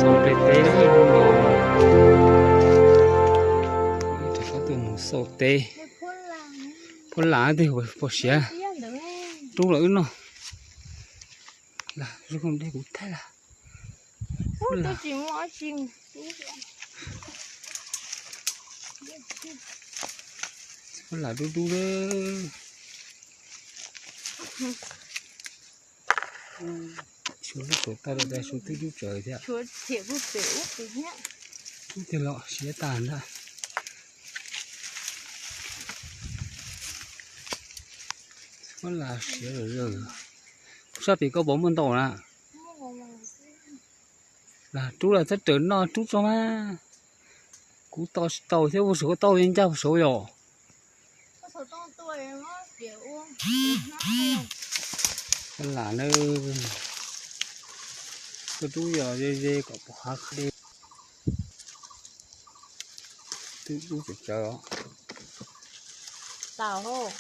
Mus ple teb, rov qab tuaj mus xauj teb. Phuab lam twb pom siav, rub los wb noj. Lam zoo dej kuv thaij lam. Phuab lam dub dub lawm. Suav lub tod tag lawm, suav twb dub tsawv thiab. Ub tiag los siav tag ntag. Phuab lam siav lawm. Kuv sab pem koj puas muaj ntau na? Lam rub los txhob raws noj, rub tso mas. Kuv tos tsis tau thiab, ua saum koj tau ncaj saud yom. Phuab lam na, koj rub yog ze ze kom pom hav qhov dej. Twb dub tsawv tsawv os.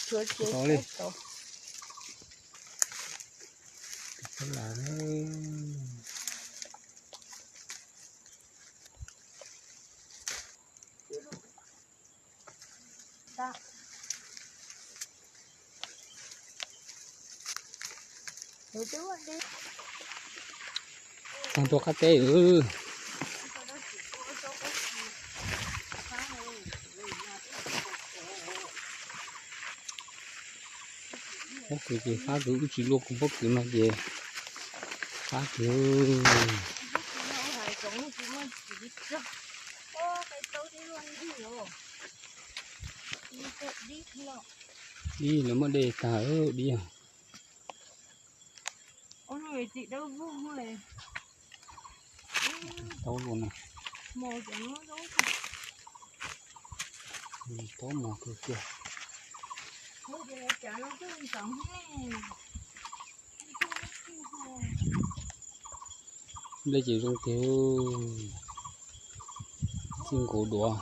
Tau li. Phuab lam na. Tag ntua qab teb. Pob kws ces fab kws, wb tsis luaj kuv pob kws no ces fab kws. Dib lawv muab de tag dib. Taub luaj na. Taub mos kawg kiag. Nplej ces zoo tiag, txij nkaus duav.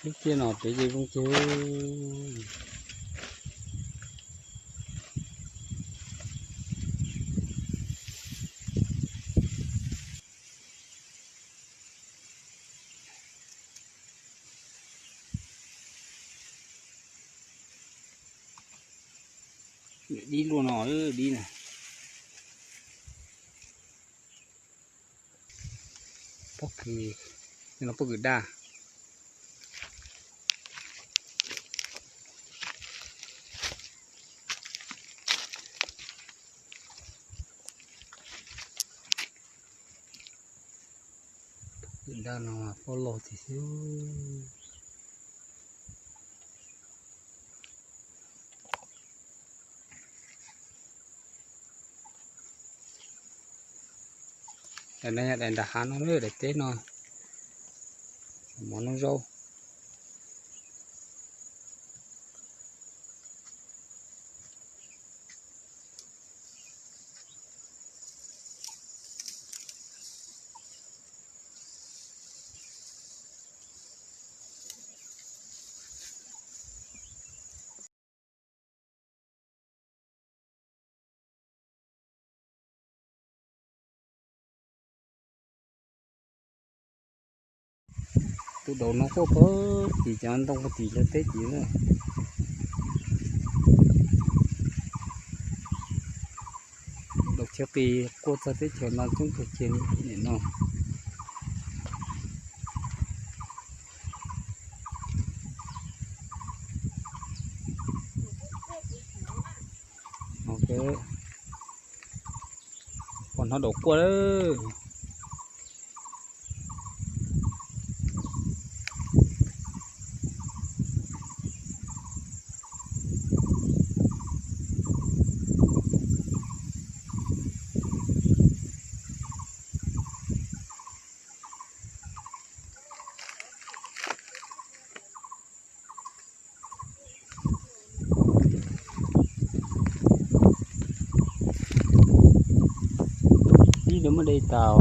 Lub tiaj no pem ces zoo tiag. Dib luaj no, dib na. Pob kws, no pob kws daj. Daj no pob loj tiag xwb. Daim no yog daim nram hav no, daim teb no, mov noj zaub. Tus daus no quaj pag tim cov ntoo pag tim lawv teb tim na. Daus chaw qis quaj txog teb chaws no coob kawg kiag nim no. Pom hnov daus quaj lawm. Ib lawv muab de tas.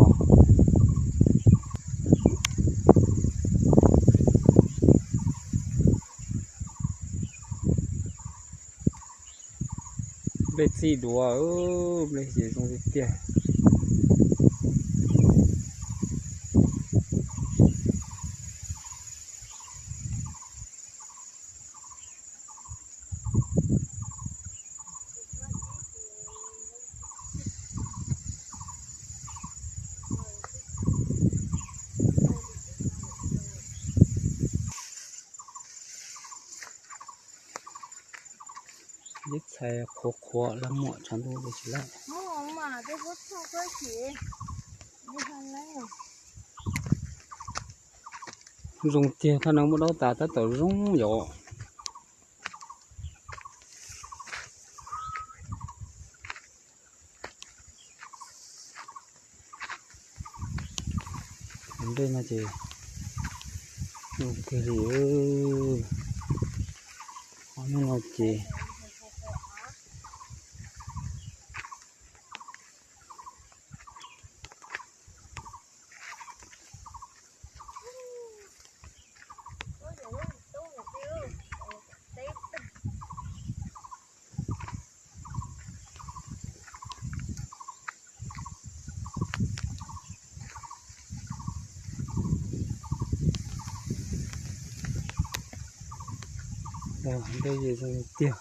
Nplej txij duav, nplej ces zoo tiag tiag. Ib txhais qhuav qhuav laj muam tshav ntuj li tsis laj. Zoo tiag, thaj neeb muab daub tas tab tom zoo yom. Nplej no ces zoo kawg li. Ob hnub no ces Nplej ces zoo tiag.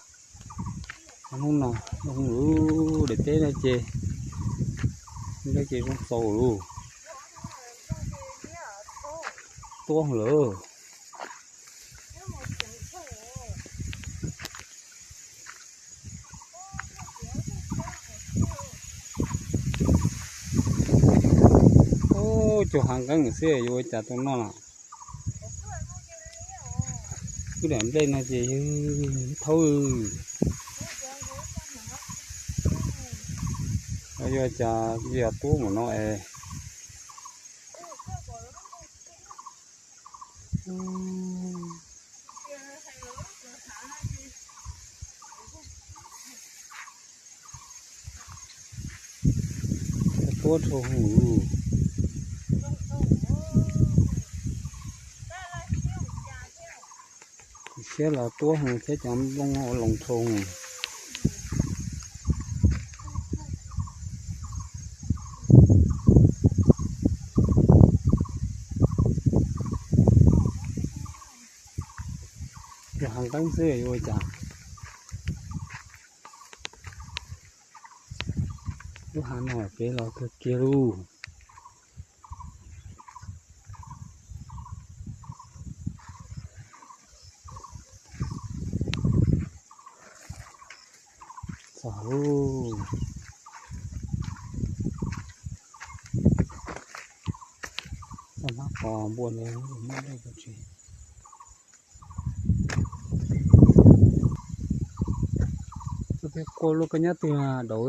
Hnub no zoo lawm, daim teb no ces nplej ces zoo txaus lawm. Tuab lawm. Ub, cov hav nqeeb xwb yuav ua cas tau noj na. Wb daim nplej no ces yog thaub. Yog cas yog tuab mus no es. Tuab rhau hwv. Siab los tuab hwv thiab cov nplooj loos rhau hwv. Yog hav nqeeb xwb yuav ua cas. Lub hav no pem los kawg kiag lauj. Txog lauj. Txoj hmab qos npua ntawd muaj dej tsis. Txoj peb quaj luaj koj nyob twg dau.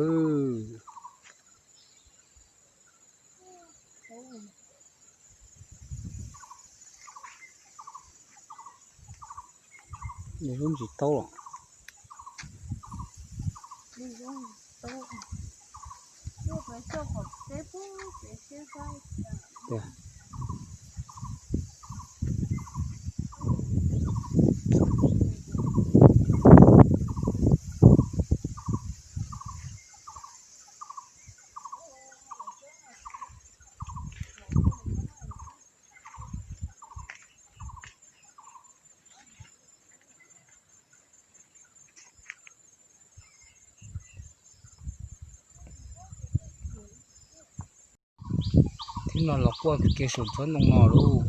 Nws lub ntsis taub los. Thib no los quaj kiag saum tsob ntoo no lauj.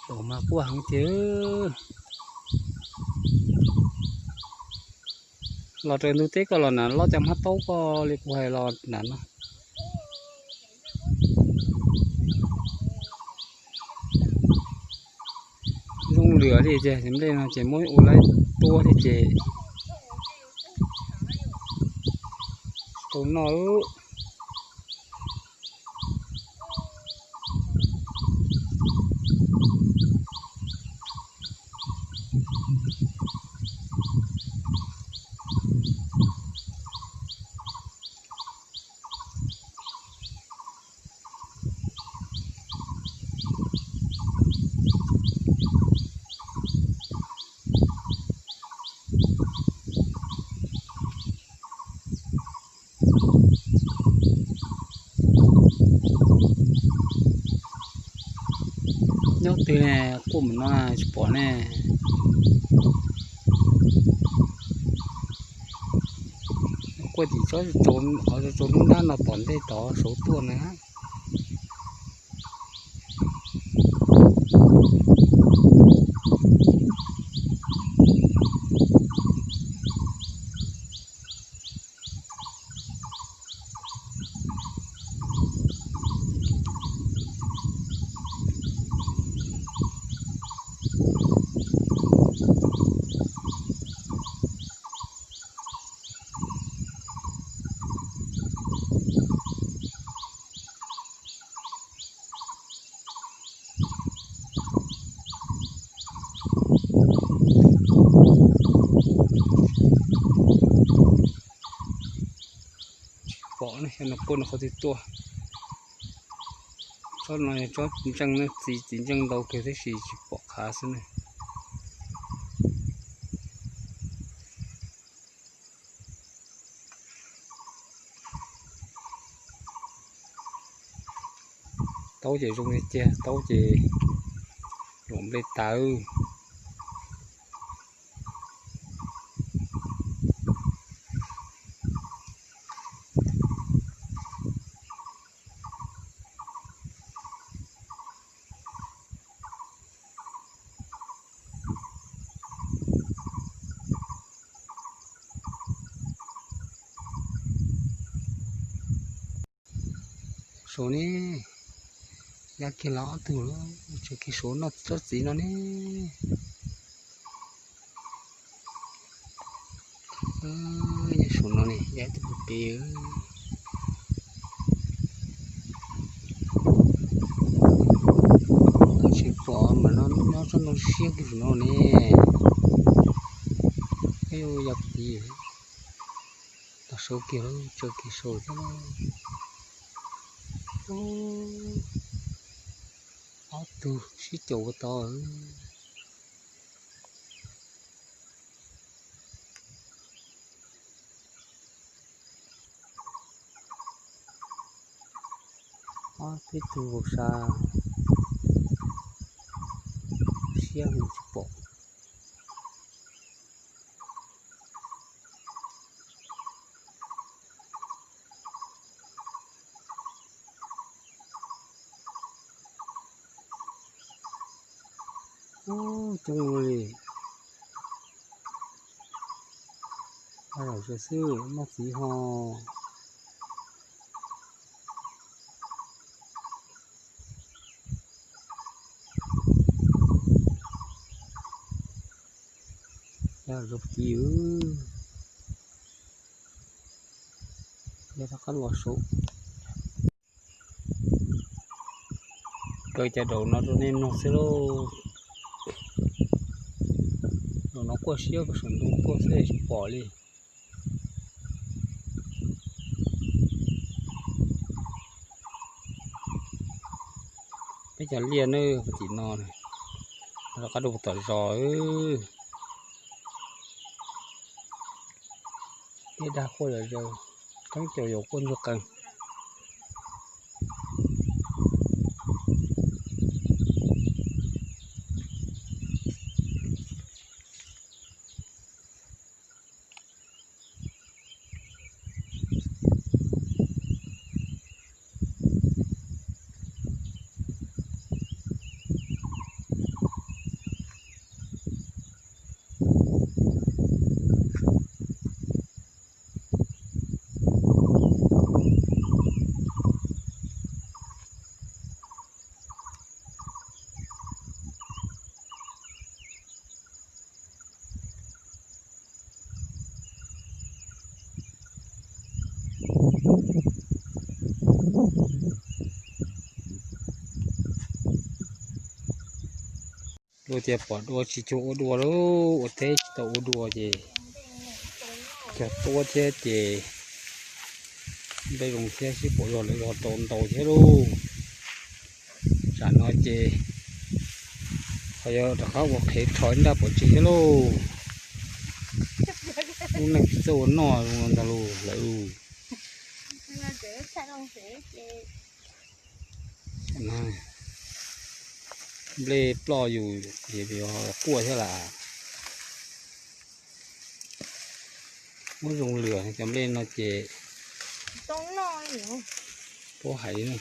Tau mas quaj heev tiag. Los raws ntug teb koj los na, loj cov hmab taub koj li kuv hais los na no. Zoo lwm li ces nplej no ces muab ua lawv tuab thiab ces tau noj. Nyob twg ne, quaj mus no tsis pom ne. Quaj tim tsob qhov tsaus nruab nrab no tom ntej tod saud tuaj na. Tsis pom ne, xyov nws quaj nws qhov twg tuaj. Tsob no yog tsob ntseej, txiv txiv ntseej ntau kawg tab sis tsis pom qhav xwb ne. Taub ces zoo li tiag, taub ces luam nplej tawv. Saud ne, ya kiag los ob tug, tsawg kiag saud noj tsob txiv no ne. Nyob saum no ne, ya ib tug pem pem. Tsis pom mas no nyob tsob ntoo siab kiag saum no ne. Peb yuav ya pem, los saud kiag, tsawg kiag saud thiab. Ob tug sib caum ua tau. Ob peb tug vauv sa siab mus tsis pom. Ub, coob li. Pab zam zaws xwb, noj txiv ho. Ya zoo kiv, ya rov qab los saud. Kaw cov daus no rau nej mloog xwb lauj. Daus no quaj siab koj saum ntoo tuaj xwb tsis pom li. Peb cov liaj ne, tim no rov qab rau tom zos. Peb dag quaj zom zaws, thoob caum yaus quaj ntsuag qees. Luag tias pom dua tsis cuag ua dua lauj, ua teb tsis tau ua dua ces cog tuab thiab ces nplej zoo thiab sib pom zog lawv zog rau ntau thiab lauj. Tsam no ces ho yuav rov qab ua qhev rho ib nrab pov tseg thiab lauj. Lub neej tsis txawj ua noj zoo ntag lauj lawv. Nplej ploj yus quaj thiab las. Muab zoo lwm cov nplej no ces puab hais li no.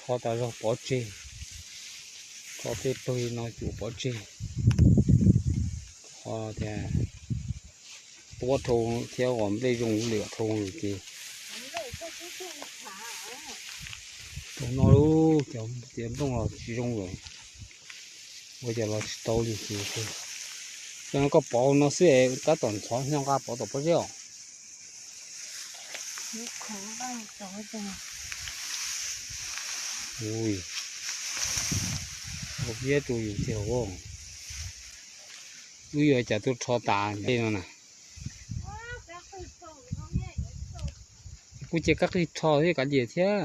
Rho tas zog pov tseg, rho tej pawg li no cuam pov tseg. Ho tias tuab dhau thiab uas nplej zoo lwm dhau ces rau no lub cov tias nplooj los tsis zoo lawm, ua cas los tsis tau li ces. Cov no koj pov no xwb es tab tom ntxhov nyob nqa pov tom pob zeb os. Ua piab rau yus tiag. Wb yuav cas tuaj rho tas nplej no na. Kuj cia kab qij rho thiab kav liam thiab.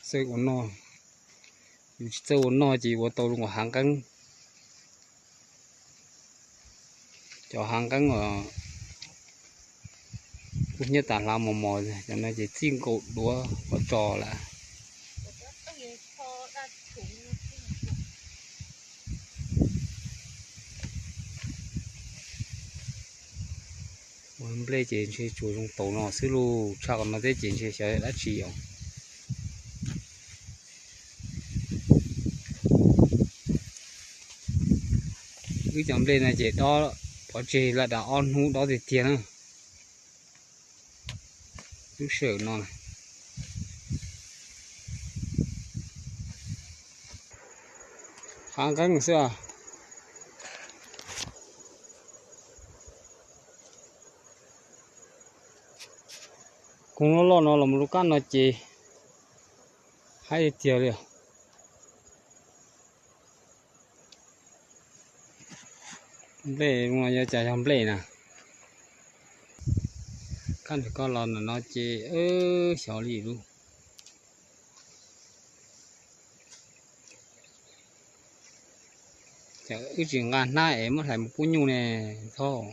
Txawj ua noj, yus tsis txawj ua noj ces ua tau zoo nkaus hav nqeeb. Cov hav nqeeb os, kub hnyiab tas hlav mos mos, cov no ces txij nkaus duav qhov tso lawm. Ua nplej ces ntshe tsuas zoo taus no xwb lauj, tshaj qhov no thiab ces ntshe xyov dab tsi os. Wb cov nplej no ces dob pov tseg laj dav ob hnub dob tiag tiag na. Lub sij hawm no hav nqeeb xwb. Koog loj loj no los mus lub kab no ces haib tiag tiag li. Nplej no yuav cas yog nplej na. Kab ntawm koj los ntawm no ces xyov li lub. Wb tsis nqa hnab es muab hlais mus pub nyuj ne, thaub.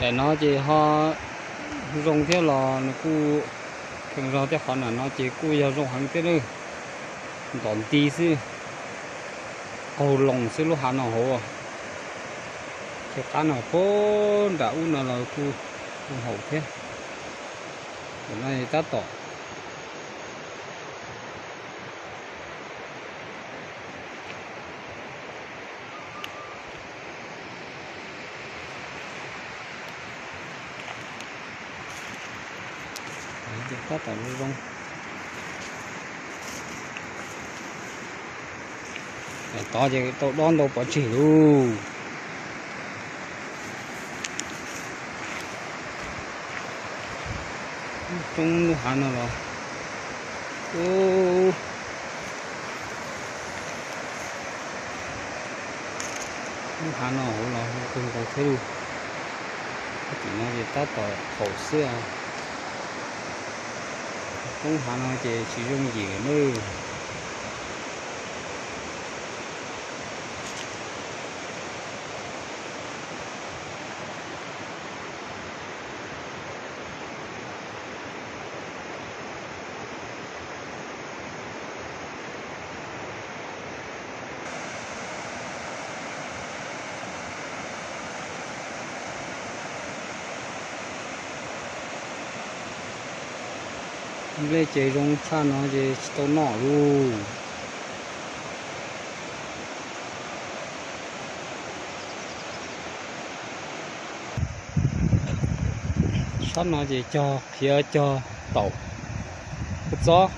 Daim no ces ho zoo thiab los nws kuj kheev zog thiab, qhov nram no ces kuj yog zoo heev thiab na. Ntom nti xwb, qaug loos xwb lub hav no hauv. Ces qab no puag nram ub no los kuj haum thiab. Tam no tab tom Tab tom zoo. Tod ces tau dob ntau pov tseg lauj. Coob lub hav no los. Lub hav no hauv los kawg nkaus thiab lauj. Tim no ces tab tom haum xwb. Roob hav no ces tsis zoo yim lawm nawb. Nplej ces zoo tshaj no ces tsis tau noj lauj. Sab no ces cog qhiav cog taum kua txob.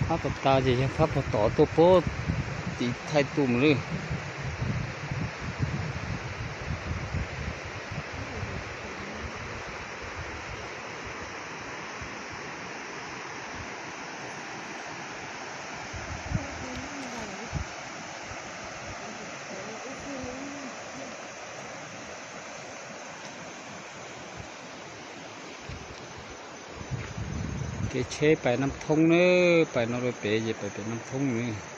Phab puag ta ces yog phab puag tod tuaj puag tim thaij tuaj mus lawm. Kev tsheb pais Nam Thoob na, pais no rau pem ces pais pem Nam Thoob na.